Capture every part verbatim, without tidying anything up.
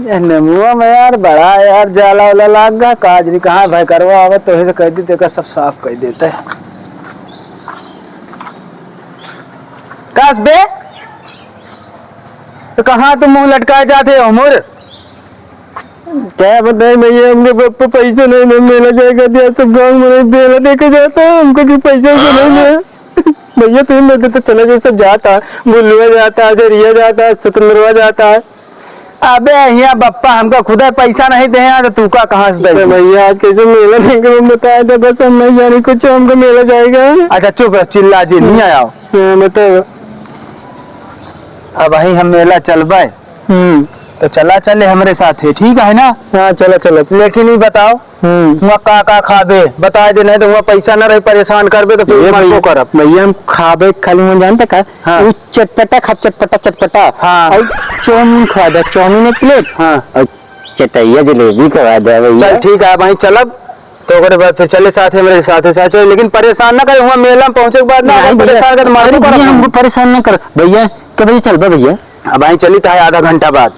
ये नेमुआ में यार बड़ा यार जाला वाला लाग गा, काजरी कहाँ भाई करवा आवत तो से कह दी, तेका सब साफ कर देते। कास बे, तो कहाँ तुम मुँह लटकाए जाते हो मोर? क्या बताए भैया, हमके प-, प-, पैसा नहीं, मैं मेला जाएगा दिया, सब गाँव में मेला देखे जाता है, हमको भी पैसा वैसा नहीं है। भैया, तू मत तो चला जाए, सब जाता है, बुलुआ जाता है, जरिया जाता है, सतनरवा जाता है। अबे, हियाँ बप्पा हमका खुदा पैसा नहीं दे हैं, तो तू का कहाँ से दे? तो भैया, आज कैसे मेला देखे, हम बताए थे, बस हम नहीं जाने कुछ, हमको मेला जाएगा। अच्छा, चुप रह, चिल्ला जी, नहीं आया। हाँ, बताओ। अब वही हम मेला चलबे। हम्म। तो चला चले हमरे साथे, ठीक है ना? हाँ, चला, चला। लेकिन ई बताओ, हम्म। हुआँ का का खाबे, बताए दे, नहीं तो हुआँ पैसा न रहे, परेशान करबे तो फिर ये मरबो भैया, करब। भैया, हम खाबे खाली हुआँ जानते का? हाँ। उ चटपटा खाब, चटपटा, चटपटा। हाँ। और चाउमीन खवा दे, चाउमीन एक प्लेट। हाँ। और चटैया जलेबी खवा दे भैया। चल ठीक है, वहीं चलब। तो ओकरे बाद फिर चले साथे, हमरे साथे, साथे चले, लेकिन परेशान ना करे, हुआँ मेला में पहुँचे के बाद ना, नहीं अगर भैया, परेशान करे तो मार अरे दूँ भैया, पड़ब। हमको परेशान ना कर भैया, तो भैया चलबा भैया। अब वहीं चली तो है आधा घंटा बाद।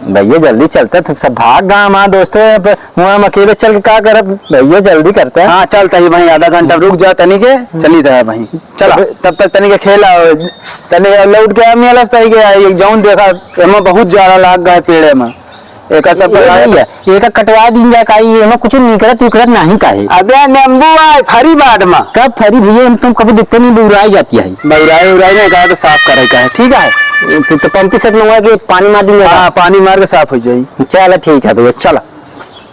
भैया जल्दी चलता, तो सब भाग गा हमार दोस्तों, अब हुआँ हम अकेले चल के का करब भैया, जल्दी करता। हाँ चलता ही भाई, आधा घंटा रुक जा तनी के, चली तो है भाई, चला। तब तक तनी के खेला, तनी लौट के हम मेला से तनी के आई, जौन देखा एमा बहुत जाला लाग गा है पेड़े में। एका सब ए कटाए भैया, एका कटवा दीन जाए का, ये एमा कुछ निकरत उकरत नहीं का है? अबे नींबू आए फरी बाद में। कब फरी भैया, हम तुम कभी देखते नहीं, बउराई जाती है। बउराई उराई नहीं, कहा तो साफ करे का है, ठीक है? फिर तो पंपी सेट मंगवा के पानी मार दीन जाए। हाँ, पानी मार के साफ हो जाई। चला ठीक है भैया, चला।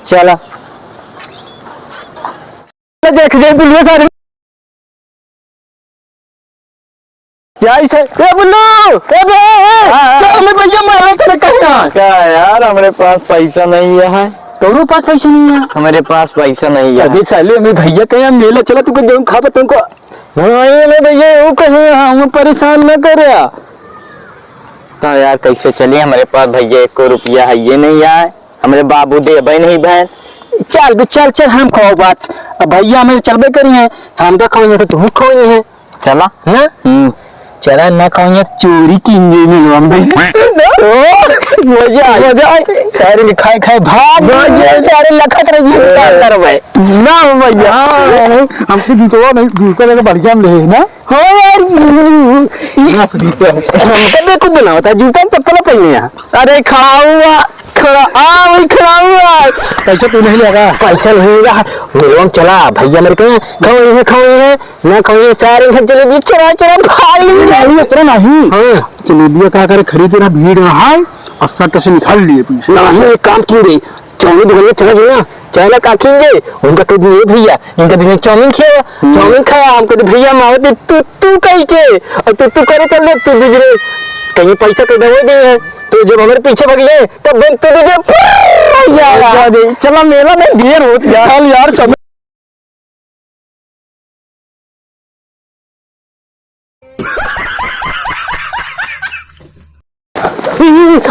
चला। देख जाए बुलवे सारे। जाई से, ए बुल्लू, ए बे, ए, हाँ, हाँ। चल, मैं भैया, मैं चल कहीं ना। का यार, हमरे पास पैसा नहीं है। तोरो पास पैसा नहीं है? हमरे पास पैसा नहीं है। अबे साले, हमें भैया कहीं मेला चला, तुमको जौन खाबे तुमको। हाँ, ये ले भैया, वो कहे, हाँ, हम परेशान ना करे। तो यार, कैसे चली? हमरे पास भैया एको रुपया है ये नहीं आए। हमरे बाबू देबे नहीं भैन। चल बे, चल, चल, हम खाओ बात। अब भैया हमरे चलबे करी हैं, हम का खाओ तो तू खाओ है। चला। ना? हम्म। चला ना खाओ तो चोरी की इंजन में हम भी। ओ, मजा आ, मजा आ। सारे ने खाए खाए भाग गए, सारे लखत रह जी दुकानदार भाई। ना हो भैया। हाँ, हमको जूतवा नहीं, जूता लेके बढ़िया में ले ना। हाँ यार, हमको बेवकूफ बनावत है, जूता चप्पल पहने हैं। अरे खड़ा हुआ, खड़ा, आ, वही खड़ा हुआ। पैसा तू नहीं लेगा? पैसा नहीं लेगा। मेलवा में चला, भैया मेरे को खवाई है, खवाई है, ना खवाई है, सारे घर जलेबी चुरा, चुरा भाग ली। नहीं, इस तरह नहीं। हाँ। जलेबिया का करे, खरीदे ना, भीड़ ना है, और सट से निकाल लिए पैसे। नहीं, एक काम की रे, चाउमीन दुकान में चला जाना, चला काकी रे, उनका कह दिए, "भैया, इनका दिन चाउमीन खिया, हम्म। चाउमीन खाया।" हम कहते, "भैया, मावत तू, तू कही के, और तू, तू करे चल दे, तू दूसरे कहीं पैसा के दबो दे है, तो जब हमारे पीछे भाग ले, तब बन तू दूसरे।" चला मेला में ढेर होत यार। चल यार, सब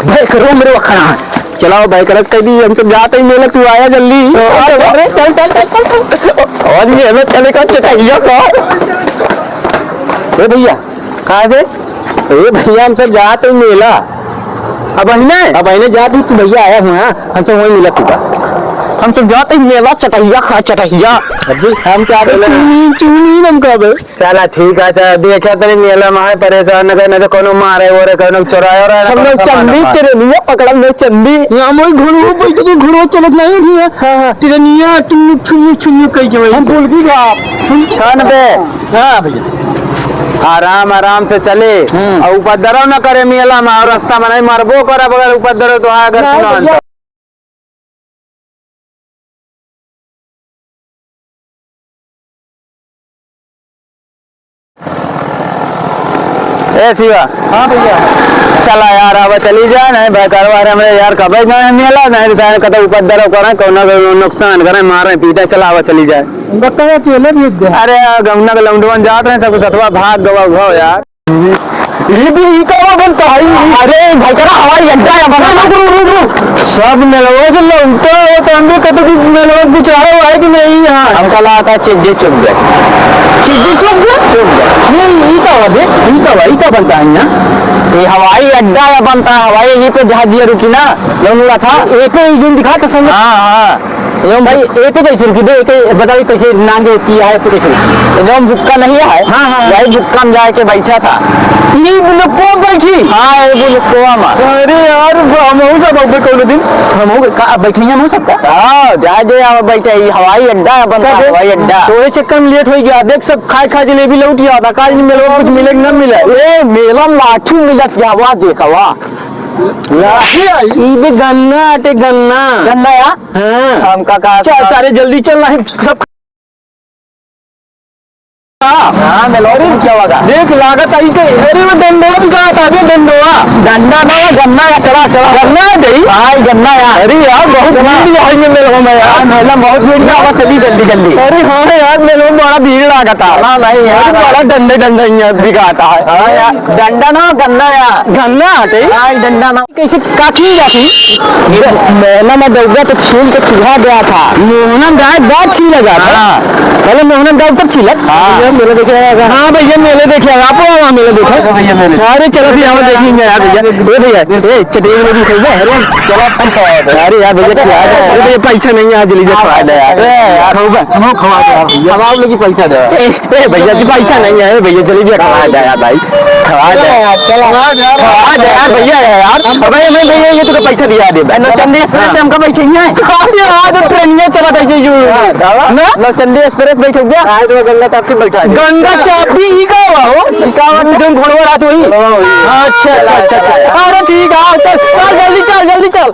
भाई करो मेरे वखना। चलाओ भाई, करस कह दी, हम सब जाते ही मेला, तू आया जल्दी। ओ, चल, चल, चल। और मेला चले का चटैया का। ए भैया, कहाँ बे? ए भैया, हम सब जाते ही मेला। अब अहिने? अब अहिने जात ही तू भैया आया हुआ, हाँ? हम सब वहीं मिला तू का। हम सब जाते ही मेला चटहिया खा चटहिया। अबे हम क्या बोले? चुनी, चुनी हम का बे? चला ठीक है, अच्छा देखा तनी मेला में है, परेशान न कर, नहीं तो कोनो मारे ओरे, कोनो चोराए ओराए ना, हम कोनो लोग सामान चंदी ना तेरे लिए पकड़ल में चंदी। हम वही घुड़ू पे तो घुड़ू चलत नहीं थी। हाँ, हाँ। तेरे निया चुन्नू, चुन्नू, चुन्नू कह के वही हम से। भूल भी गया। सन बे। हाँ भैया। आराम, आराम से चले। हम्म। और उपद्रव न करे मेला में, और रास्ता में नहीं मरबो करब अगर उपद्रव तो अगर नहीं सुना भैया। ए शिवा। हाँ भैया। चला यार, अब चली जा, नहीं भाई, कारोबार हमरे यार, कबे गए मेला, नहीं सारे कतौ उपद्रव करे, कौनो नुकसान करे, मारे पीटे, चला अब चली जाए। उनका कहे अकेले भेज दे। अरे यार, गौना के लौंडवन जात रहे, सब सतवा भाग गवा हुआ यार। ये भी ई का बनता है? अरे भाई, करा हवाई अड्डा है, बना। रुक, रुक, रुक, रुक। सब मेलवा से लौटा हो, तो हम भी कहते कि मेलवा कुछ आया हुआ है कि नहीं यहाँ? हमका लगा था चिज्जी चुग गए। चिज्जी चुग गए? ये, ये का बा बे? ये का बा? ये का बनता है यहाँ? ये हवाई अड्डा या बनता है, हवाई, यहीं पे जहाजिया रुकी ना, जौन उड़ा था। ये पे ये जौन दिखा था संग। हाँ, हाँ। एवं भाई, ये पे कैसे रुकी बे? ये पे बताइए कैसे नाम के की है, ये पे कैसे रुकी? एवं भुक्का नहीं है? हाँ, हाँ। यही भुक्का में जाके बैठा था। ये बुलुको बैठी? हाँ, ये बुलुको में। अरे यार, हमहू सब अब कौनो दिन, हमहू का, बैठे हैं हमहू सबका? हाँ, जा दे, अब बैठे, ये हवाई अड्डा बनता है, बे? हवाई अड्डा। तो ये चक्कर में लेट हो गया, देख सब खाए खा जलेबी लौट गया था, काज नहीं मिलो, कुछ मिले कि ना मिले। ए, मेला में लाठी मिलत क्या, वाह देखा, वाह। लाठी आई? ई बे गन्ना आटे, गन्ना। गन्ना या? हाँ। हमका का चल, सारे जल्दी चल, नहीं सब। हाँ, मेलवा में क्या होगा? देख, लागत आई के, अरे वो डंडवा भी कहा था, अबे डंडवा। डंडा ना, गन्ना का, चला, चला। गन्ना है भाई? हाँ, गन्ना यार। अरे यार, बहुत भीड़ है ये मेलवा में यार। हाँ, मेला में बहुत भीड़ है, चली जल्दी, जल्दी। अरे हाँ यार, मेलवा में बड़ा भीड़ लागत है। हाँ, नहीं यार। अरे बड़ा डंडे, डंडे यहाँ बिकाता है। हाँ यार, डंडा ना, गन्ना यार। गन्ना आटे? हाँ, डंडा ना। कैसे काकी जाती? ये मोहना में डउबा तो छील के चूहा गया था। मोहना में गाय बाद छीला जाता। हाँ। पहले मोहना में गाय तब छीलत। हाँ। भैया मेले देखे आएगा। हाँ भैया मेले देखे आएगा। आप वहाँ मेले देखे। हाँ भैया मेले। अरे चलो भैया हम देखेंगे यार भैया। ए भैया, ए चटेल में भी खाइबे। अरे चलो अपन खवा दे। अरे यार भैया खवा दे। अरे भैया पैसा नहीं है, आज लीजिए खवा दे यार। अरे यार। खाओ बे। हम खवा दे यार भैया। खवाओ लेकिन पैसा दे। ए, ए भैया जी पैसा नहीं है, ए भैया जलेबिया खवा दे यार भाई। खवा दे। चलो यार, चलो। खवा दे यार। खवा दे यार भैया यार। अबे मैं भैया ये तो पैसा दिया दे बे। नौचंदी एक्सप्रेस में हमका बैठेंगे। अरे आज ट्रेन में चला था ये यू। हाँ, ना? नौचंदी एक्सप्रेस बैठो क्या? आज वो गंगा चापी बैठा है। गंगा चापी ई का हुआ हो? ई का हुआ? तुम घोड़वा रात हुई? घोड़वा हुई। अच्छा, अच्छा, अच्छा, अच्छा। अरे ठीक है, आओ, चल, चल, जल्दी चल, जल्दी चल।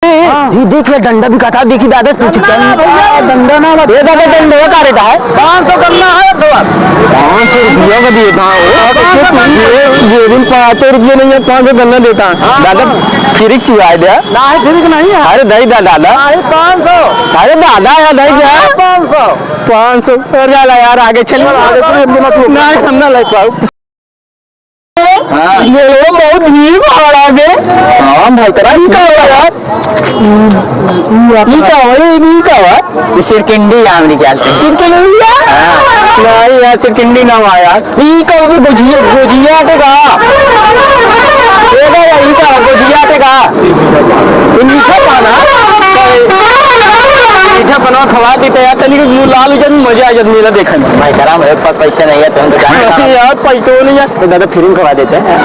हाँ। ये देख ले, डंडा भी कथा देखी दादा, कुछ डंडा, डंडा ना, ए दादा, डंडा का रेट है? पाँच सौ गन्ना है, दो। पाँच सौ रुपया का देता है वो। हाँ, पाँच सौ गन्ना। ये, ये दिन पाँच सौ रुपया नहीं है, पाँच सौ गन्ना देता है। हाँ, दादा, हाँ। फ्री चुराए दे। ना, फ्री नहीं है। अरे, दे दा, दादा। नहीं, पाँच सौ। अरे, दादा, यार, दे दे। हाँ, पाँच सौ। पाँच सौ। अरे, ला यार, आगे चल। आगे चल, हम ना, हम ना ले पाऊ। हाँ। मेलवा बहुत भीड़ भाड़ बे। हाँ भाई, तोरा ई का हुआ यार? ई का हुआ? ई, ई का हुआ? ये सिरकिंडी आम निकालते हैं। सिरकिंडी? हाँ। नहीं यार, सिरकिंडी ना हुआ यार। ई का हुआ? गुजिया, गुजिया आटे का? ए भाई, ई का हुआ? गुजिया आटे का? ये मीठा पाना? मीठा पाना खवा देते यार, तनी मुँह लाल हो जाए, मजा आ जाए मेला देखे में। भाई, करा मेरे पास पैसे नहीं है, तो हम तो जाने वाला। यार, पैसे नहीं है। तो दादा फ्री में खवा देते हैं।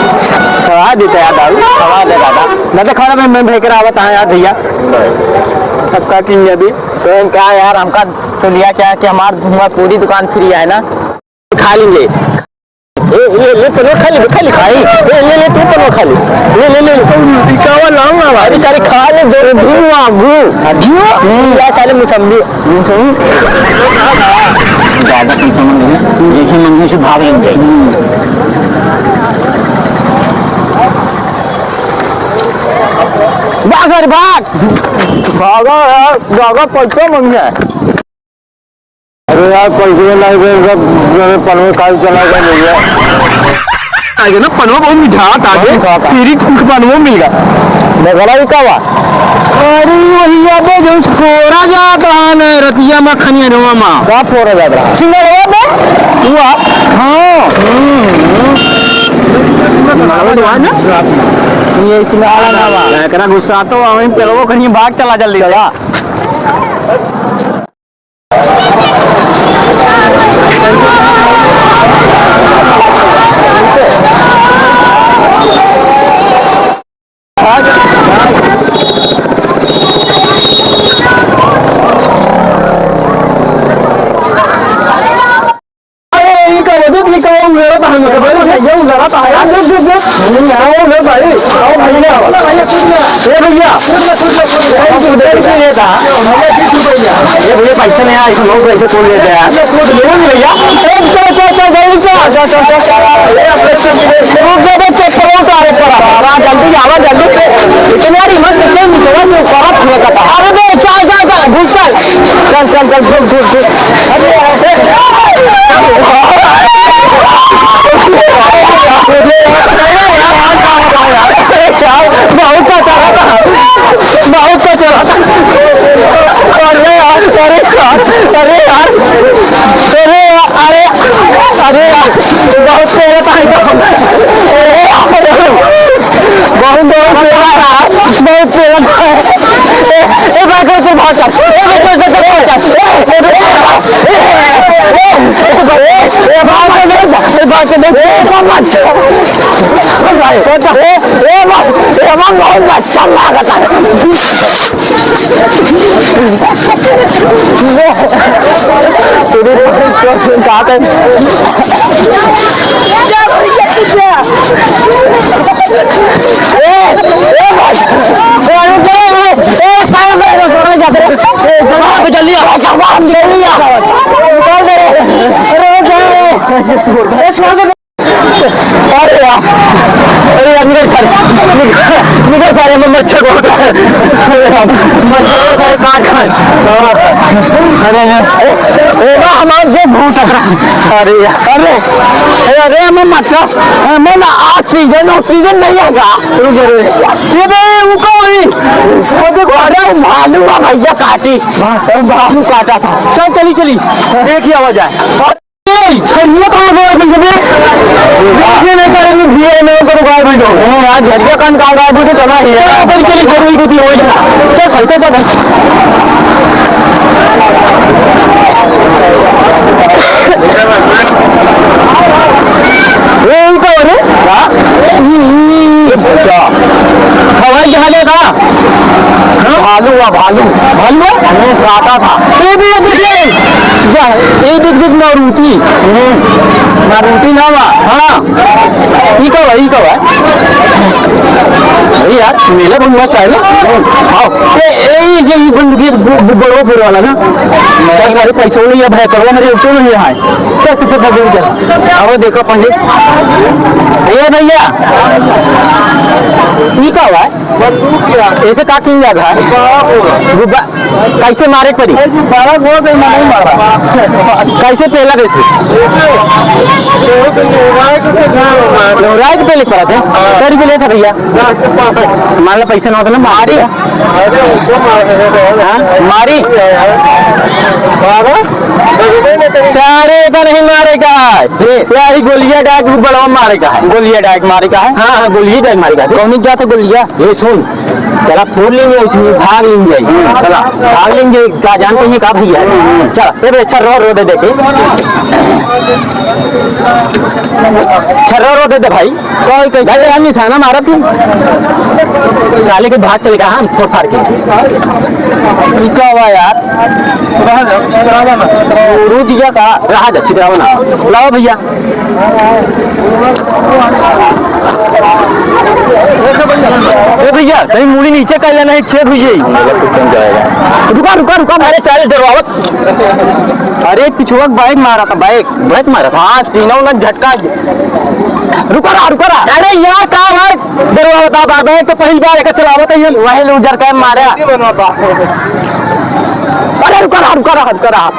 खवा देते यार दारू, खवा दे दादा। दादा खाना मैं, मैं भेज कर आवत हाँ यार भैया। अब का किंगे अभी? तो इनका यार हमका तो लिया क्या कि हमार, हमार पूरी दुकान फ्री है ना। खा लेंगे। ए, ये ले पनवा खा ले, खा ले। भाई, ए, ले, ले, तू पनवा खा ले। ले, ले, ले, ले। इकावा लाऊंगा भाई। अरे सारे खा ले, दो घू आ, घू। घू? हम्म। या सारे मुसम्बी। ज्यादा कुछ समझ नहीं, जैसे मन से भाग लेंगे। भाग सारे भाग। भागा यार, भागा, पैसा मंगे। अरे यार, पैसे नहीं दे, सब मेरे पनवे खाई चला गया भैया। आगे ना पनवा बहुत मिठास आगे, बहुत मिठास। फ्री पनवा मिल गया। बगला ही का बा? अरे वही याद है जो फोड़ा जात रहा ना रतिया में खनिया रोवा में। का फोड़ा जात रहा? सिंगड़वा में? हुआ? हाँ। हम्म। सिंगड़वा तो है ना? ये सिंगड़ा ना बा। एकरा गुस्सा तो वहीं पे लोगों कहीं भाग चला जल्दी चला। अरे, ई का बा? देख, ई का बा? उंगरा तो हम सब, अरे, भैया, उंगरा तो है। देख, देख, देख। आओ ना भाई, आओ भैया। ए भैया, ए भैया, पैसा नहीं आया, इसको लोग पैसे तोड़ लेते हैं। ये नहीं भैया, ए, चल, चल, चल, जल्दी चल, चल, चल, चल, चल। रुक जा, देख, चेक करो, सारे पर। हाँ, जल्दी आवा, जल्दी से। इतना रिमोट से चल, निकलवा से ऊपर हाथ हुआ करता। अरे बे, चल, चल, चल, घुस चल। चल, चल, चल, घुस, घुस, घुस। अरे, अरे, यार, बहुत अच्छा लगा। बहुत अच्छा लगा। अरे यार, अरे यार, अरे यार, अरे यार, अरे, अरे यार। तेरे भाई, क्या कहा था? ए, ए भाई, ए, रुक जा, ए, ए, साला मेरे को छोड़ो, जा, ए, जल्दी आ, जल्दी आ, निकाल दे रे। अरे, रुक जा, ए, ए, छोड़ दे। अरे यार, अरे यार, निकल सारे, निकल, निकल सारे, मैं मच्छर को, अरे यार, मच्छर को सारे काट खाए। अरे यार, ए, ए, ना, हमारे से भूत आ रहा। अरे यार, अरे, ए, अरे, मैं मच्छर, ए, मैं ना, ऑक्सीजन, ऑक्सीजन नहीं आएगा। रुक जा रे। ये बे, वो कौन है? वो देखो, अरे, वो भालू है भैया, काटी। वो भालू काटा था। चल, चली, चली। देख ही आवा जाए। ए, छड़िया कहाँ गए भैया बे? देखिए नहीं सारे में भीड़ है, मैं करूँ गायब हो जाओ। ए, यार, झड़िया कान कहाँ गायब हो गए, चला ही है। चल, चली, चली, सर, वही कुछ हो जाए। चल, चल, चल, चल। ए, उनका हो रे? क्या? अच्छा। हवाई जहाज है का? हाँ? भालू हुआ, भालू। भालू हुआ? वो काटा था। ये भी, ये देखिए। जा, ये देख, देख, मारुति। हम्म। मारुति ना हुआ। हाँ। ई का हुआ, ई का हुआ? अरे यार, मेला बहुत मस्त है ना? हाँ। ए, ए, ये जे ई बंदूक, ये बु-, बु-, बड़वा फोड़े वाला ना? चल, सारे पैसों नहीं है, भाई, करो, मेरे ऊपर नहीं है। चल, चल, चल, चल, चल। अब देखो पहले। ए भैया, ई का हुआ? बंदूक यार। ऐसे का किन जात है? बारह बोला। गुब्बा-, कैसे मारे के पड़ी? ए, गुब्बारा को तो मैं नहीं मारा। कैसे पहला कैसे? राइट से जाओ, मार। राइट पे लिख पड़ा था? हाँ। करी पे लेता भैया। मान ला पैसा ना होता ना, मार दिया। अरे, उसको मार देते हैं। हाँ, मारी। बाबा, सारे का नहीं मारे का है। ये, यही गोलियां डाल के बड़वा मारे का है। गोलियां डाल के मारे का है? हाँ, हाँ, गोलियां डाल के मारे का है। कौन जाता गोलियां? ये सुन, चला फोड़ लेंगे, उसमें भाग लेंगे। हम्म, चला, भाग लेंगे, का जानते हैं का भैया? हम्म, हम्म। चला, ये बे, अच्छा रो, रो दे देखे। अच्छा रो, रो दे दे भाई। कोई कैसे? भाई, हम निशाना मारत ही। साले के भाग चले का, हम फोड़ फाड़ के। ई का हुआ यार? रहा जा, छितरावा ना। रुक जा का? रहा जा, छितरावा ना। लाओ भैया। ए भैया, कहीं मूड़ी नीचे कर लेना है, छेद हुई जाई। रुका, रुका, रुका, अरे साले डरवावत। अरे पिछुआ बाइक मारा था, बाइक। बाइक मारा था? हाँ, सीना उना झटका। रुका रहा, रुका रहा। अरे यार, का भाई डरवावत बा, बाइक तो पहली बार एक चलावत है ये। वही लूजर का मारा। अरे रुका रहा, रुका रहा, रुका रहा।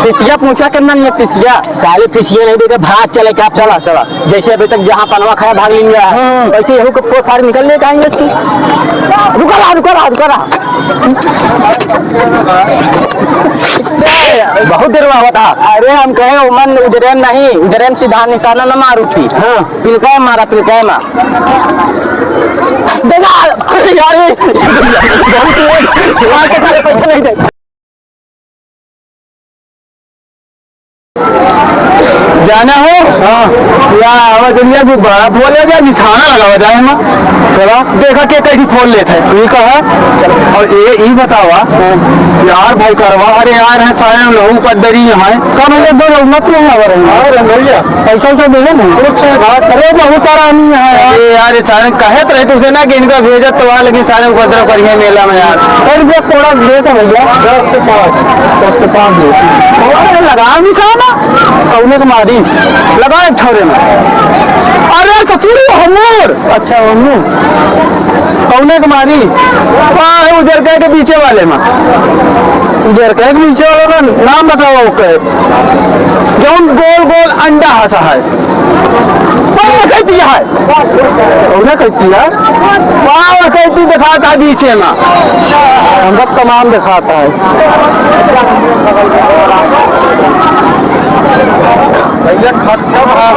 पिसिया पूछा करना नहीं है, पिसिया। साले पिसिया नहीं देखे, भाग चले क्या? चला, चला। जैसे अभी तक जहाँ पनवा खाया भाग लिया, हम्म। वैसे यहू को फोड़ फाड़ निकल ले कहेंगे इसकी। रुका रहा, रुका रहा, रुका रहा। बहुत देर हुआ था। अरे हम कहे उमन उजरे नहीं, उजरे में सीधा निशाना न मार उठी। हाँ। पिलकाए मारा, पिलकाए मार। देखा, अरे यार, ये बहुत तेज। वहाँ के सारे पैसे नहीं दे। जाना हो? हाँ। या आवाज जलिया गुब्बारा फोड़ ले जा, निशाना लगावा जाए हम। चला। देखा के कहीं फोड़ लेत है। ठीक है। और ये, ई बतावा। हाँ। यार भाई करवा, अरे यार है सारे लोग पद्दरी है। का भैया दो लोग मत नहीं आवा रहे हैं। हाँ, रंगैया। पैसा वैसा देवे ना। कुछ बात अरे बहुत आरामी है यार। अरे यार, ये सारे कहत रहे तुझसे ना कि इनका भेजत तो आ, लेकिन सारे उपद्रव करिए मेला में यार। सौ रुपया कोड़ा दे तो भैया। दस के पाँच। दस के पाँच दे। अरे लगा निशाना। कौने के मारी? लगा एक ठौरे में। अरे ससुर, वो हमर। अच्छा, हमर। कौने के मारी? वहाँ है उजर के, के पीछे वाले में। उजर के, के पीछे वाले में नाम बताओ ओके। जौन गोल गोल अंडा हंसा है। वाह, कह दिया है। कौन कह दिया? वाह, कह दी दिखाता है बीचे में। हम लोग तमाम दिखाता है। भैया, खत्म है।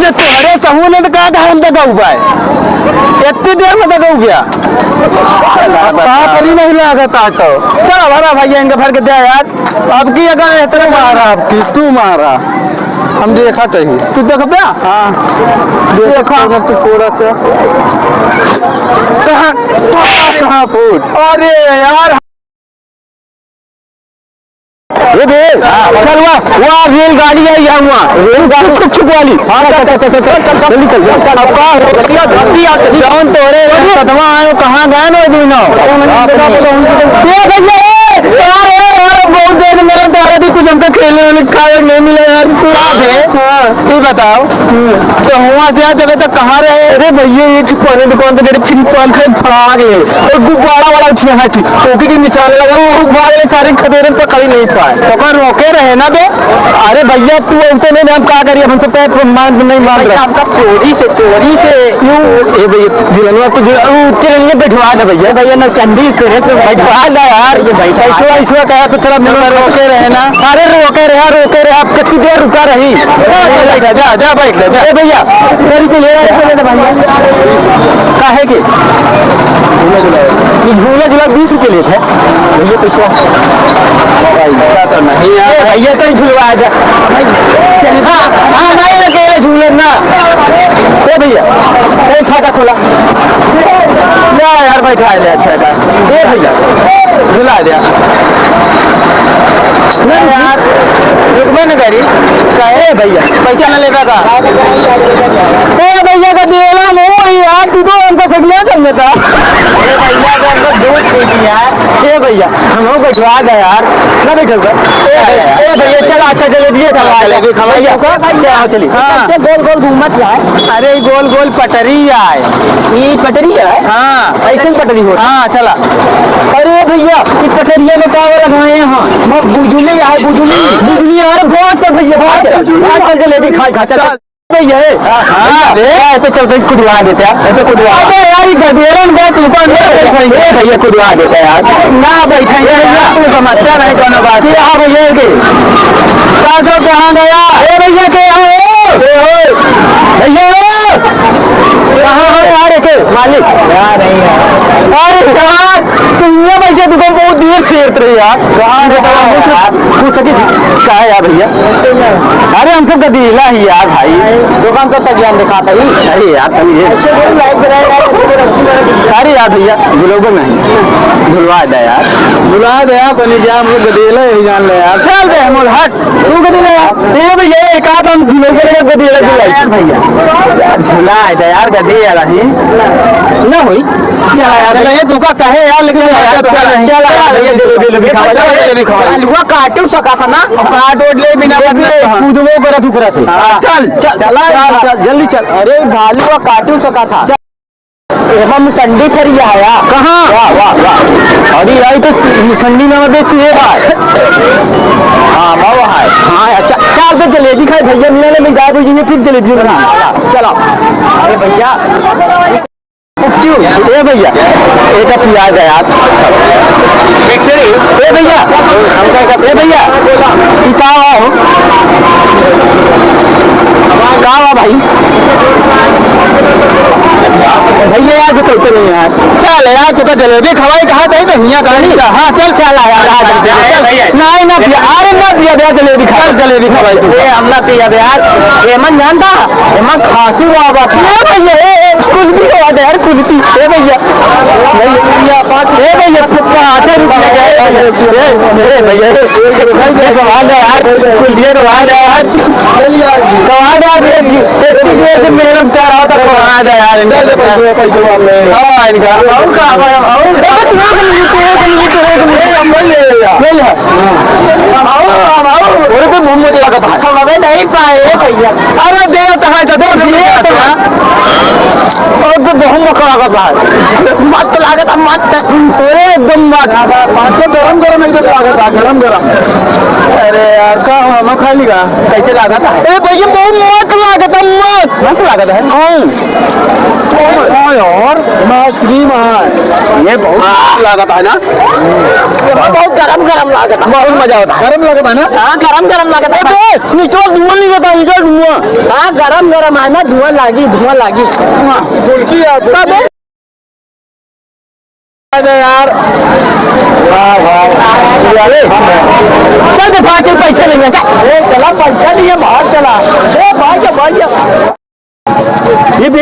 ये तोहरे सहूलियत का था, हम तो गऊ बा। इतनी देर में तो गऊ गया। अब कहाँ पर ही नहीं लागत है तो। चलो भरा भैया, इनके भर के दे यार। अब की अगर इतना तू मारा, अब की तू मारा। हम देखा तो ही। तू देखबे? हाँ। देखा। देखा। तू कोड़ा से। कहाँ, कहाँ, कहाँ फूट? अरे यार। ये बे, चल वाह, वाह, रेलगाड़ी आई है वहाँ। रेलगाड़ी छुक छुक वाली। हाँ, चल, चल, चल, चल, चल, जल्दी चल, चल। अब का हो? जौन तोरे सतवा आयो, कहाँ गए ना दुनो? ए भैया, ए, यार, ए, यार, बहुत देर से मेरा दादा जी कुछ हमको खेलने वाले खाए नहीं मिला यार। तू का बे? हाँ। ये बताओ, तो हुआ से आए तबे तक कहाँ रहे? अरे भैया, ये चुप वाले दुकान पे तेरे फ्री पान खाए भाग ले। और गुब्बारा वाला उठिया है, ठीक। ओके की निशान लगा, वो भाग ले, सारे खदेरन पकड़ ही नहीं पाए। तो का रोके रहे ना बे? अरे भैया, तू उठते नहीं, हम का करिए, हम सब पे मान, नहीं मान रहे। हम सब चोरी से, चोरी से। क्यों? ए भैया, जुलनवा तो जुल-, उ, उठते नहीं, बैठवा दे भैया। भैया, नौचंदी इस तरह से बैठवा दे यार। ये भाई, पैसवा, पैसवा कहा तो चला, मिलो, रोके रहे ना। अरे रोके रहे, रोके रहे, आप कितनी देर रुका रही? जा, जा, बैठ ले, जा, जा, बैठ ले, जा। ए भैया, गाड़ी को ले रहा है, इसको ले ले भैया। काहे के? ये झूला झूला बीस रुपये लेत है। भैया, पैसा। पैसा तो नहीं है। ए भैया, तो ही झुलवा जा। चल, हाँ, हाँ, नहीं लगे, ये झूलन ना। ए भैया, कहीं फाटा खोला। जा यार, बैठा ले, अच्छा था। ए भैया, झुला दे। नहीं यार, रुकबे न करी। काहे भैया? पैसा न लेबे का? ए भैया का देला नहीं यार, तू तो हमका सगला समझता। ए भैया का हमको दूध पी दी यार। ए भैया, हम लोग बैठवा दे यार। ना बैठो का? ए भैया, ए भैया, चल अच्छा जलेबी है, सब आ जलेबी खवाई भैया। आपको। चल, आओ चलिए। हाँ। सबसे गोल गोल घूमत जाए। अरे गोल गोल पटरी आए। ई पटरी है? हाँ। ऐसे ही पटरी होता। हाँ, चला। अरे भैया, ई पटरिया में का वाला गाय है? हाँ, वो बुजुली है, बुजुली। बुजुली, अरे भाग चल भैया, भाग चल। भाग चल, जलेबी खाए, खा, चल। चल। भैया, हाँ, हाँ, भैया। ए, ऐसे चल, भाई, कुदवा देते हैं, ऐसे कुदवा। अबे यार, ये गधेड़न का तू तो अंदर बैठ रही है। ए भैया, कुदवा देते हैं यार। ना बैठे यार, तू समझता नहीं कोनो बात। ये हाँ भैया के। का सब कहाँ गया? ए भैया के यहाँ हो? ए हो। भैया हो। कहाँ हो यार, एके मालिक? यार, नहीं यार। अरे यार, तुम यहाँ बैठे, तुमको बहुत देर से हेरत रहे यार। कहाँ रे, कहाँ हो यार? तू सची थी? का है यार भैया? अरे हम सब गदीला ही यार भाई। दुकान सब सगियान दिखाता ही। अरे यार, तनी ये अच्छे बोल, लाइक बनाए यार, अच्छे बोल, अच्छी बात है। अरे यार भैया, झुलवा नहीं। झुलवा दे यार। झुलवा दे यार, तनी जा, हम लोग गदीला ही जान ले यार। चल बे, मोर हट। तू गदीला यार। ए भैया, एक आध हम झुलवा के गदीला झुलाई। यार भैया। झुला है तो यार, गदीला ही। ना होई। चला यार, चला, ये धोखा कहे यार, लेकिन चला यार, चला, चला, चला, चला, भैया, जलेबी, जलेबी खावा, चला, जलेबी खावा। हलवा काटू सका था ना? अब काट ओट ले बिना देख ले, मतलब, हाँ। कूदबो करत ऊपरा से। हाँ। चल, चल, चला चल, यार। चल, जल्दी चल। अरे, भालू का काटू सका था। चल। एमा मुसंडी फरिया है यार। कहाँ? वाह, वाह, वाह। अरे यार, ये तो सु-, मुसंडी में बस ये बात। हाँ, मावा है। हाँ, अच्छा, चार पे जलेबी खाए भैया, मिला ले, मैं गायब हो जाइए, फिर जलेबी बना। चलो। अरे भैया। क्यों? ए भैया, ए तो पिया गया। ए भैया, ए भैया, ई का हो? का हुआ भाई? भैया यार, बताते नहीं यार। चल यार, तू का जलेबी खवाई कहा था, तो हिया कहानी का। हाँ, चल, चल, आ यार, आ, चल, चल, चल। भैया। नहीं, ना पिया, अरे ना पिया, भैया, जलेबी खा। चल, जलेबी खवाई तू। ए, हम ना पिया, यार। एमन जानता? एमा खासी हुआ बा। ए भैया, ए, ए, कुल्फी हुआ दे यार, कुल्फी। ए भैया। भैया, पाँच ए भैया, पाँच रुपया का, ए, ए भैया, ए, ए भैया, ए, ए भैया, ए, कुल्फी तो हुआ दे यार, कुल्फी तो हुआ दे यार। तो हुआ दे यार, भैया जी, इतनी देर से मेहनत कर रहा था, तो हुआ दे यार। हाँ, इनका। और का, और, और। ए, बस, ले ले। आओ, आओ, आओ। अरे, तो बहुत मजा लगा था। हम अबे नहीं पाए, भैया। अरे, दे तो है, तो दे, दे तो है। और तो बहुत मजा लगा था। मस्त लगा था, मस्त। अरे, एकदम मस्त। तो गरम, गरम एकदम लगा था, गरम, गरम। अरे यार, का हो, हम खा ली का? कैसे लगा था? ए भैया, बहुत मस्त लगा था, मस्त। मस्त लगा था, है? हाँ। हाँ यार, मैं आइसक्रीम है। ये बहुत लागत है ना? बहुत गरम गरम लागत है। बहुत मजा होता है। गरम लागत है ना? हाँ, गरम गरम लागत है। ए बे, निचोड़ धुआं नहीं रहता, निचोड़ धुआं। हाँ, गरम गरम है ना, धुआं लागी, धुआं लागी। हाँ। फुल्की है, फुल्की। अरे यार। वाह, वाह। अरे, चल बे, भाग, चल, पैसा नहीं है, चल। ए, चला, पैसा नहीं है, बाहर चला। ए, भाग जा, भाग जा। ये भी,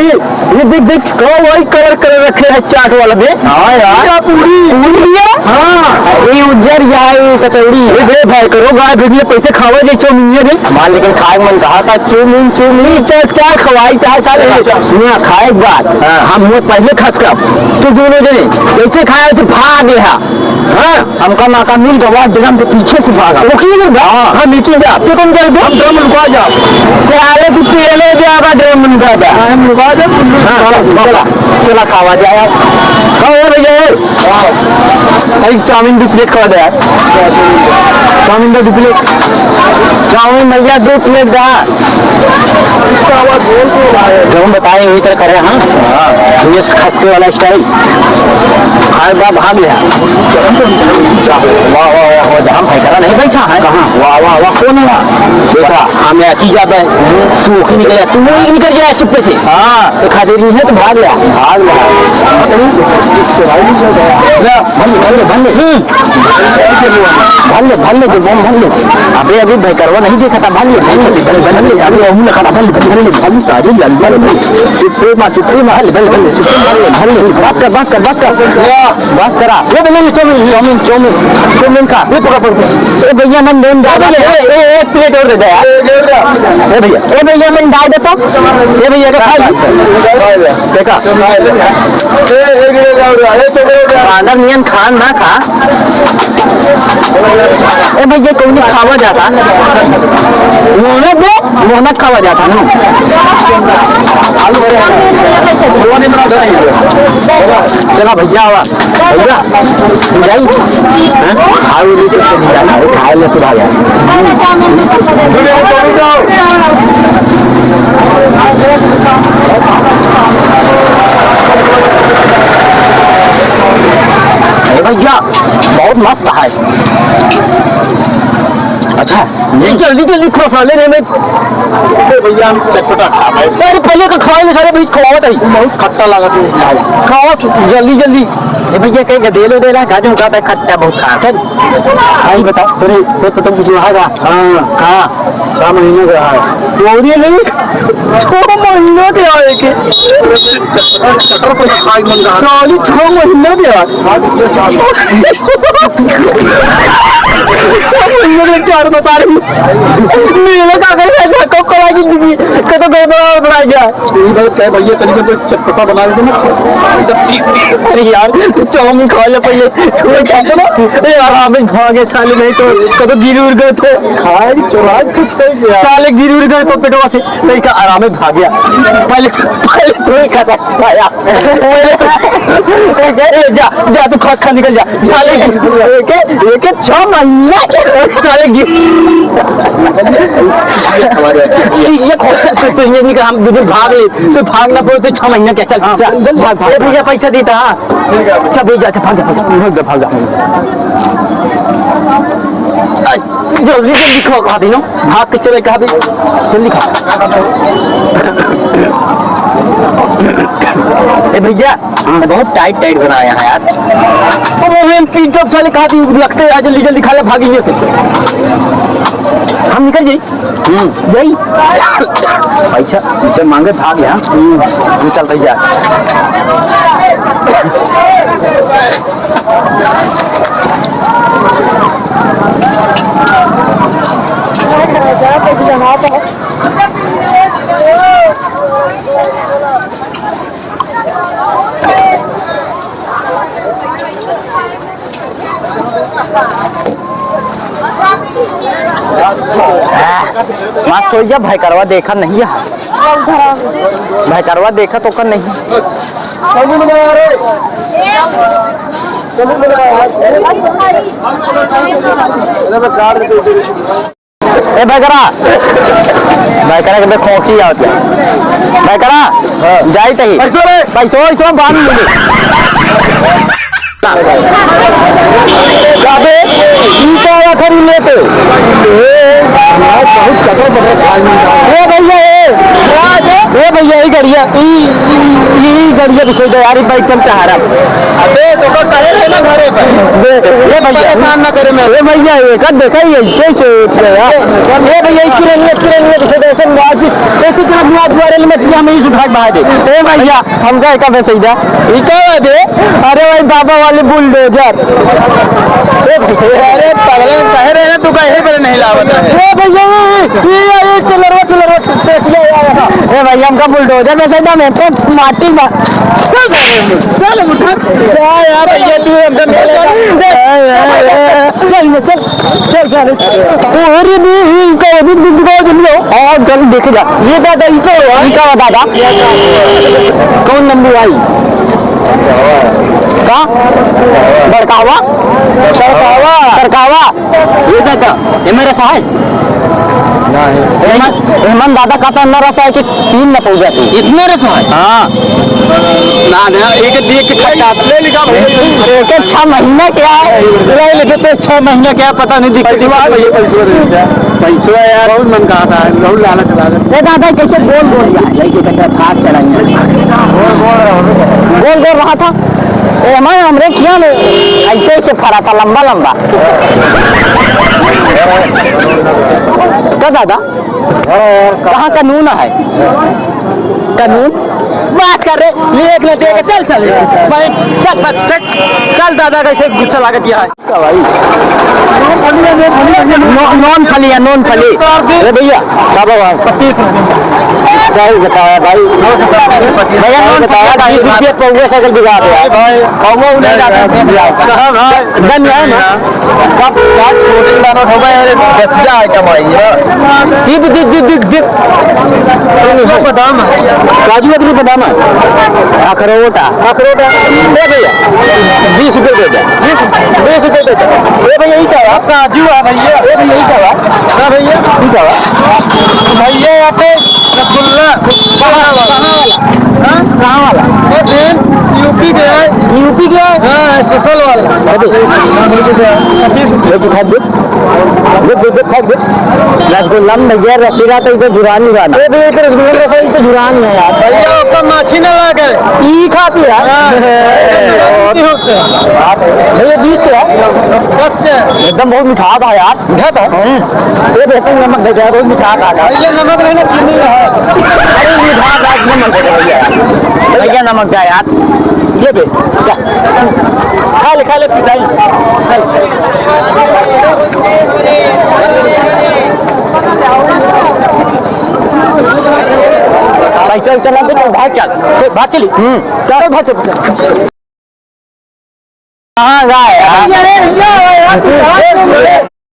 ये देख, देख, कौन वही कलर, कलर रखे हैं चाट वाला बे? हाँ यार। क्या पूरी? पूरी है? हाँ। ये उज्जर, या ये कचौड़ी है। ये बे, भाई करो, गाय भेजिए, पैसे खावा जे चौमिन रे। हमार लेकिन खाए मन कहा था, चौमिन, चौमिन, चाट, चाट खवाई था सारे। अच्छा। सुना, खाए के बाद, हाँ। हम हुए पहले खसकब, तू दोनों जने जैसे खाए, वैसे भाग यहाँ। हाँ। हमका मौका मिल गवा, ड्रम के पीछे से भागा। ओके, हाँ। हम एक ही जा, तू कौन कर दे? हम ड्रम लुका जा। चले, तू पहले जाएगा, ड्रम लुका जा। हाँ, हम लुका जा, तुम लोग हाँ, चला, चला। चला, खावा जाए यार। खाओ भैया, ए। हाँ। भाई, चाउमीन दो प्लेट खवा दे यार। चाउमीन दो, दो प्लेट। चाउमीन भैया, दो प्लेट दा। जब हम बताए, वही तरह करे, हाँ? हाँ। ये खसके वाला स्टाइल। खाए बा, भाग ले। वाह, वाह, वाह, वाह, हम भैकरा नहीं बैठा है। कहाँ? वाह, वाह, वाह, कौन है वहाँ? देखा, हम यहाँ की जाबे। तू ओखी निकल जा, तू वहीं निकल जा चुप्पे से। हाँ। तो खा दे रही है तो भाग ले। भाग ले। ले, भर ले, भर ले, भर ले। हम्म। भर ले, भर ले, जो बम भर ले। अबे, अभी भैकरवा नहीं देखा था, भर ले, भर ले, भर ले, भर ले। अबे, अहू लखा था, भर ले, भर ले, भर ले, सारी लंबा भर ले। चुप्पे मार, चुप्पे मार, भर ले, भर ले, भर ले, चुप्पे मार ले, भर ले। बस कर, बस कर, बस कर। बस करा। ये भैया, ये चाउमीन, चाउमीन, चाउमीन, चाउमीन का। ये पकड़, पकड़, पकड़। ए भैया, मन नून डाल दे। ए, ए, एक प्लेट और दे दे यार। ए भैया, ए भैया, मन डाल दे तो। ए भैया, का खा ली? देखा? बांदर नियन खान ना खा। ए भैया, कौन खावा जाता? मोहनत दे, मोहनत खावा जाता ना। चला भैया, आवा। भैया, तू जाई? हैं? खाए ले तो चली जाना, खाए ले तो भाई। ए भैया, बहुत मस्त है। अच्छा, ये जल्दी जल्दी खा साले रे, मैं अरे भैया, हम चटपटा खा भाई। अरे पहले का खाए ले सारे, बीच खवावत है। बहुत खट्टा लागत है भाई। खावा स-, जल्दी जल्दी। ए भैया, कहीं गदेल उदेल है, गाजर का खट्टा बहुत खा। चल। भाई बता, तेरे, तेरे पतंग कुछ रहा था? हाँ। कहाँ? छह महीने का है। बोरिए नहीं। छह महीने के आए के। चटपटा खाए मन रहा। साली छह महीने के आए। छह महीने के चार बता रही। मेरे का करे है, धक्का करा जिंदगी, कतो गड़बड़ा, गड़बड़ा गया। यही बात कहे भैया, तनी जब चटपटा बना दे ना। अरे यार, तू चाउमीन खा ले पहले, तू क्या ना? ए, आराम में भागे साले, नहीं तो कतो गिर उड़ गए तो। खाए, चुराए, कुछ नहीं किया। साले गिर उड़ गए तो पेटवा से, नहीं तो आराम में भाग गया। पहले, पहले तू ही खा सकता है यार। पहले तू, ए, ए, जा, जा, तू खा, खा, निकल जा। साले, एके, एके छह महीना के साले गिर-, ये खो-, तो, तो ये नहीं कहा, हम दो दिन भाग ले, तो भाग ना पड़े, तो छह महीना क्या, चल, हाँ, चल, चल, भाग, भाग। ए भैया, पैसा देता, हाँ। ठीक है। चल, भैया, चल, भाग जा, भाग जा, भाग जा, भाग जा। आ, जल्दी, जल्दी खा, खा दे, नो। भाग के चले, कहा भी, जल्दी खा। ए भैया, हाँ। बहुत टाइट टाइट बनाया है यार। अब वो मेन पीटो साले कहा थी, लगते हैं, जल्दी जल्दी खा ले, भागेंगे से। हम निकल जाई। हम्म। जाई। पैसा जब मांगे भाग यहाँ। हम्म। हम चलते जा। मस्त हो जा, भैकरवा देखा नहीं है। भैकरवा देखा तो कर नहीं। ए भैकरा, भैकरा के खोंखी आवत है। भैकरा, हाँ। जाई तही। पैसो रे। पैसो, पैसो बांध ले। जाबे, ई का आखिरी लेते। ए, बहुत चटर पटर खाए में। ए भैया, ए, आ जा। ए भइया, ई गड़िया, ई, ई, ई गड़िया बिछे दे यार, ई बैठ के हम टहरब। अबे, तो का कहे रहे ना घरे पर। ए भइया, परेशान ना करे मैं। ए भइया, एका देखा, ई ऐसे, ऐसे उठ गया। ए भइया, ई किरनिया, किरनिया बिछे दे, ऐसे मुआजी, ऐसे तरह मुआजी वाले में हम ई उठा के बाहर दे। ए भइया, हमका एका बिछे दे। ई का बा बे? अरे भाई, बाबा वाली बुलडोजर। ए भइया। अरे पगला, कहे रहे ना, तू कहे पर नहीं लावत रहे। ए भइया, ए, ए, ए, ए, ट्रेलरवा, ट्रेलरवा, ट्रेलरवा, ए भइया, हमका बुलडोजर में से एकदम, एकदम माटी मा-, चल, चल, उठा। क्या यार, भइया, तू एकदम चल, चल, चल, चल। अरे नहीं, इनका वो दिन, दिन दिखाओ, दिन लो। और चल, देखे जा। ये दादा, इनका, इनका दादा। कौन नंबर आई? का? बड़कावा? सरकावा। सरकावा। ये दादा, ये मेरा सहाय। नहीं। एमन, एमन दादा कहता ना रसा है कि तीन न पहुंच जाती। इतना रसा है? हाँ। ना, ना, एक देख के खट्टा। ले लिखा भाई। एक छह महीना क्या है? ले लेके तो छह महीना क्या है, पता नहीं दिक्कत पैसवा है। भैया, पैसवा दे दे। पैसवा यार, बहुत मन कहा था, बहुत लालच लागत। ये दादा कैसे गोल गोल रहा है? लड़के का चला भाग चला यहाँ से। गोल गोल रहा था। ए, हमारे, हमरे खिया में ऐसे ऐसे फरा था, लंबा लंबा। का दादा? कहाँ कानून है? कानून? बस कर रे, ये एक न देख, चल, चल, भाई, चल, बस, चल, चल, दादा, कैसे गुस्सा लागत यहाँ है। का भाई? नौ-, नॉन फली है, नॉन फली। ए भैया, का भाव है? पच्चीस। सही बताया भाई। भैया, सही नॉन बताया, फली है। बीस रुपये पौवा साइकिल बिका दे यार। भाई, पौवा उन्हें जाते हैं। कहाँ भाई? गन है ना? सब क्या छोटे दाना ठोका है, बचिया आइटम आई है। दिप, दिप, दिप, दिप, दिप। काजू बादाम है। काजू कतरी बादाम है? अखरोट है। अखरोट है। ए भैया, बीस रुपये दे दे। बीस, बीस रुपये दे दे। ए भैया, ई का है? काजू है भैया। ए भैया, ई का है? हाँ भैया। ई का है? भैया, यहाँ पे रसगुल्ला। कहाँ वाला? कहाँ वाला? हाँ? कहाँ वाला? ये सेम यूपी के है। यूपी के है? हाँ, स्पेशल वाला। अरे। पच्चीस रुपये। ये तो खा दे। दे, दे, दे, खा दे। रसगुल्ला में भैया रसीला तो इधर जुरान ही जाना। ए भैया, इधर रसगुल्ला में रखा, इधर जुरान में यार। भैया, ओकर माछी ना लागे। ई खाती है। हाँ। भैया, बीस के है? दस के। एकदम बहुत मीठा था यार। मीठा था? हम्म। ये बेहतर नमक दे दे, बहुत मीठा था। भैया, नमक नहीं ना, चीनी है। अरे, मीठा था, नमक दे दे भैया। भैया, नमक दे यार। ये दे, जा। खा ले, खा ले, पिटाई। पैसा वैसा ना दे, तो भाग चल। तो भाग चली। हम्म। चल, भाग चल। कहाँ गया यार?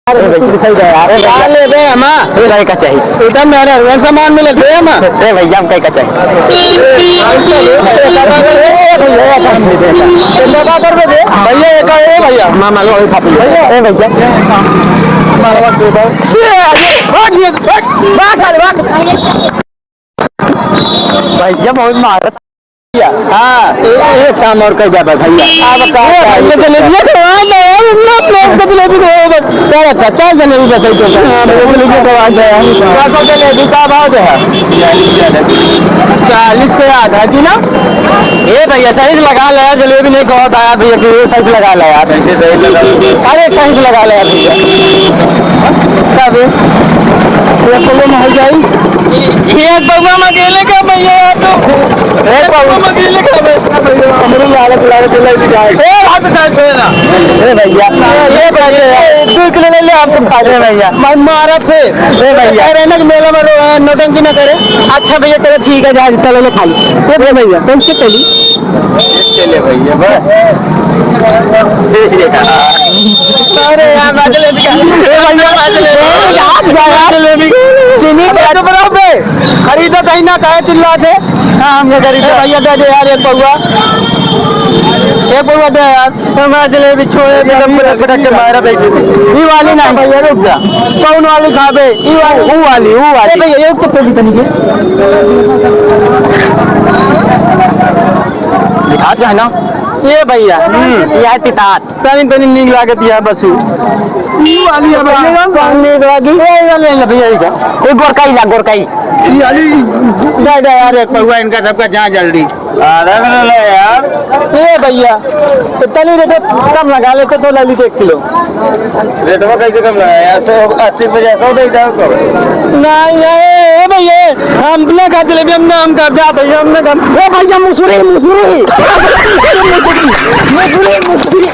अरे भाई, दिखाई दे यार। अरे भाई, ले बे हमा। ए भाई, का चाहिए? एकदम मेरे हर सामान मिले दे हमा। ए भैया, हम कहीं का चाहिए? भैया, एक, ए भैया। मामा लो, अभी खा पी लो। भैया, ए भैया। मालवा दे दो। से, भाग ये, भाग, भाग साले, भाग। भैया, बहुत मारत। हाँ, ए-, एक काम और कर जा बे भैया। अब का ए भैया, जलेबिया से वहाँ जाए, हम लोग लोग के जलेबी को बस। चल, अच्छा, चल, जलेबी बस, एक तो। हाँ, भैया, जलेबी को वहाँ जाए। क्या तो जलेबी का भाव दे है? चालीस के आधा की ना? ए भैया, सही से लगा ले यार, जलेबी नहीं कहत आया भैया, कि ये सही से लगा ले यार। कैसे सही लगा? अरे, सही से लगा ले यार भैया। तब ये तो महंगाई। ये बउआ में गेले का भैया यार तो। ए बउआ में गेले का भैया। हमरो लागत, लागत ले जाए। ए भाग साथ छोड़ ना। ए भैया, ए भैया, दो किलो ले ले, हम सब खा ले भैया। मैं मारा फिर। ए भैया। कह रहे ना कि मेला में रो-, नौटंकी ना करे। अच्छा भैया, चलो ठीक है, जा, चलो ले खा ली। ए भैया, भैया, कौन से कली? चले भैया, बस। अरे यार, बात ले भी क्या? ए भैया, बात ले। यार, यार, चीनी पे तो बराबर। खरीदा कहीं ना कहे चिल्ला दे। हाँ, हम ये खरीदा। ए भैया, दे दे यार एक पौवा। एक पौवा दे यार। हमारा जलेबी छोड़े दे, हम पटक पटक के मारा बैठे थे। ई वाली नहीं भैया, रुक जा। कौन वाली खाबे? ई वाली, ऊ वाली, ऊ वाली। ए भैया, एक तो पौड़ी तनी के। दिखात का है ना? ए भइया, हम्म। यह पितात। तनी, तनी नीक लागत यह बसु। ई वाली है भइया। कौन नीक लागी? ए, ये ले ले भइया, ई का। ए, गोरकाई ला, गोरकाई। ई वाली। दे दे यार, एक पौवा इनका सबका जा जल्दी। अरे, अरे, अरे यार। ए भइया, तो तनी रेट कम लगा ले, तो दो ले ली एक किलो। रेटवा कैसे कम लगाया यार? सौ अस्सी रुपये, सौ दे दो कम। नहीं, ए, ए भइया, हम अपने खातिर लेबे, हम ना, हम का जा भइया, हम ना, हम ए भइया, मुसुरी, मुसुरी। मुसुरी, मुसुरी, मुसुरी।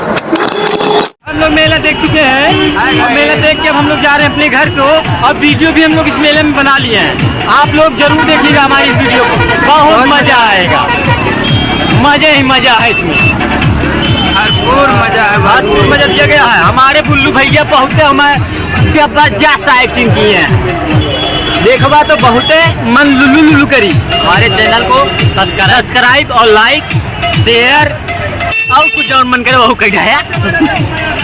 हम लोग मेला देख चुके हैं और मेला देख के अब हम लोग जा रहे हैं अपने घर को। और वीडियो भी हम लोग इस मेले में बना लिए हैं, आप लोग जरूर देखिएगा हमारी इस वीडियो को, बहुत मजा आएगा, मजे ही मजा है इसमें। भरपूर मजा है, भरपूर मजा दिया गया है। हमारे बुल्लू भइया बहुत हमारे जबरदस्त एक्टिंग की है, देखबा तो बहुते मन लुलु लुलु करी। हमारे चैनल को सब्सक्राइब और लाइक, शेयर और कुछ जौन मन करे वहू कइ जाया।